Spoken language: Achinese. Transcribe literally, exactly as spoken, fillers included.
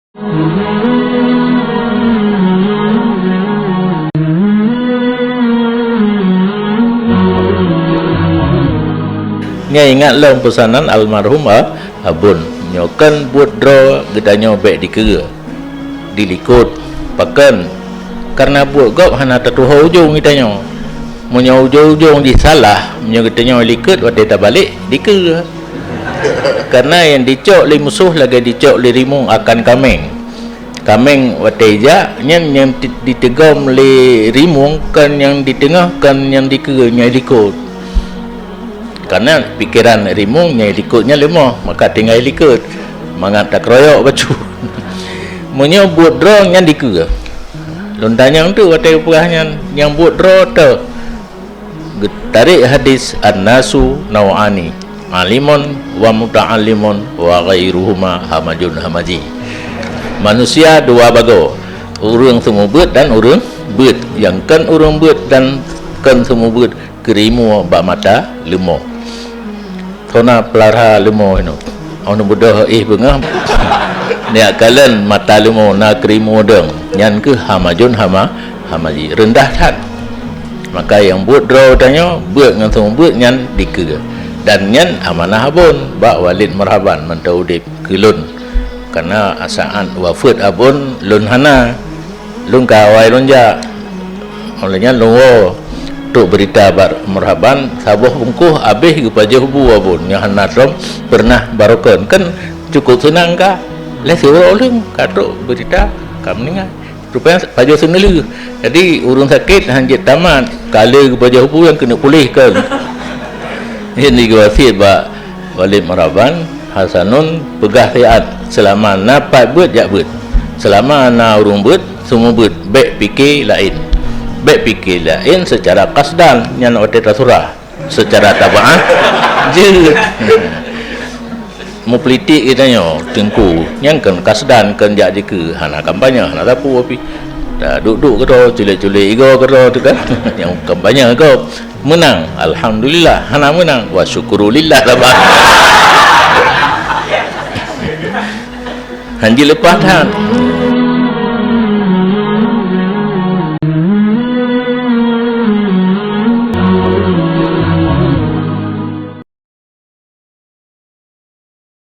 Nyoe ingat lom peusanan almarhum, a, Abon. Nyoe kan buet droe geutanyoe bék dikeue, dilikot. Pakon? Kareuna buet gob hana tatuho ujong geutanyoe. Meunyoe ujong-ujong jih salah, meunyoe geutanyoe likot watée tabalek, dikeue. Kareuna nyang dicok lé musoh lagée dicok lé rimueng akan kaméng. Kaméng watée jak, nyan nyang ti-, diteugom lé rimueng, kon nyang diteungoh, kon nyang dikeue, nyang likot. Kareuna pikeran rimueng nyang likot nyan leumoh, maka tinggai likot mangat takeroyok bacut. Meunyoe buet droe nyan dikeue. Lôn tanyong teuk watée geupeugah nyan, nyang buet droe teuh. Geutarek hadis, "An-nasu nau'ani, alimun wa muta'allimun wa ghairuhuma hamajun hamaji." Manusia dua bagoe, ureuëng seumeubeuet dan ureuëng beuet. Nyang kon ureuëng beuet dan kon seumeubeuet, keurimua bak mata leumo. Hana peulara leumo inoe. Anu beudôh éh beungoh. Neujak kalon mata leumo na keurimua dong. Nyan keuh hamajun hama, hamaji. Reundah that. Maka nyang buet droe tanyoe, beuet ngon seumeubeuet nyan dikeue. Dan nyan amanah Abon bak Walid Marhaban mantong udeb keu lôn. Kareuna saát wafeuet Abon lôn hana. Lôn ka awai lôn jak. Óh lheueh nyan lôn woe trok beurita bak Marhaban, saboh bungkôh abéh geupajoh bu Abon nyang hana lom peureunah barokon. Kan cukup seunang ka. Lheueh siuroe lôn ka trok beurita ka meuninggai. Rupanya pajoh seuneulheueh. Jadi ureuëng sakét han jeuet tamat, ka lheueh geupajoh bu nyang keuneuk puléh kon. Jadi geuwasiet bak Walid Marhaban, Hasanun, peugah siat, seulama na pat beuet jak beuet. Seulama na ureuëng beuet, seumeubeuet, bék pike laén. Bék pike laén seucara kasdan, nyan watée tasurah. Seucara tabaah jeuet. Meupolitik geutanyoe, Teungku, nyang kon kasdan, kon jak dikeue, hana kampanye, hana sapeue pih. Taduek-duek keudroe, culek-culek igoe keudroe teuh kan. Nyang kampanye gob. Meunang, alhamdulillah. Hana meunang, wa syukurulillah saban. Han jileupah that.